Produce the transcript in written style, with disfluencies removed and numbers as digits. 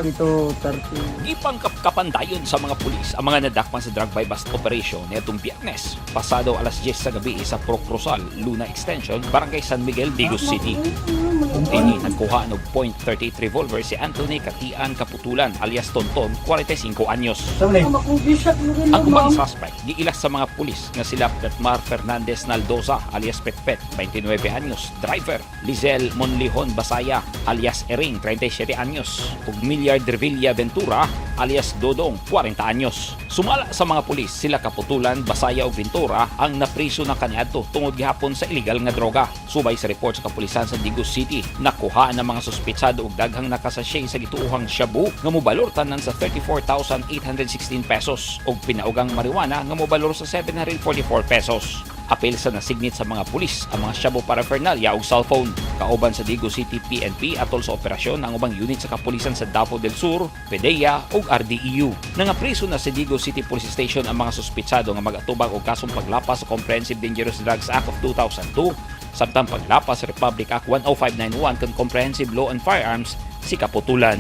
Dito 30. Gipangkapkapan dayon sa mga pulis ang mga nadakpan sa drug buy bust operation niadtong Biyernes, pasado alas 10 sa gabi sa Purok Rosal, Luna Extension, Barangay San Miguel, Digos City. Ini nagkuha og .38 revolver si Anthony Katian Kaputulan alias Tonton, 45 anyos. Ang ubang suspect giilas sa mga pulis nga sila Petmar Fernandez Naldoza alias Petpet, 29 anyos, driver, Lizelle Monlihon Basaya alias Ering, 37 anyos, ug Milliard Revilla Ventura alias Dodong, 40 anyos. Sumala sa mga pulis, sila Kaputulan, Basaya ug Ventura ang napriso na kaniadto tungod gihapon sa illegal nga droga. Subay sa report sa kapulisan sa Digos City, nakuha ang mga suspetsado og daghang nakasashay sa gituohang shabu nga mobalor tanan sa 34,816 pesos ug pinaugang marijuana nga mobalor sa 744 pesos. Apil sa nasignit sa mga pulis ang mga shabu paraphernalia ug cellphone. Kauban sa Digos City PNP atol sa operasyon ang ubang unit sa kapulisan sa Davao del Sur, PDEA ug RDEU. Nangapriso na sa Digos City Police Station ang mga suspetsado nga mag-atubang og kasong paglapas sa Comprehensive Dangerous Drugs Act of 2002 samtang paglapas sa Republic Act 10591 kon Comprehensive Law on Firearms si Kaputulan.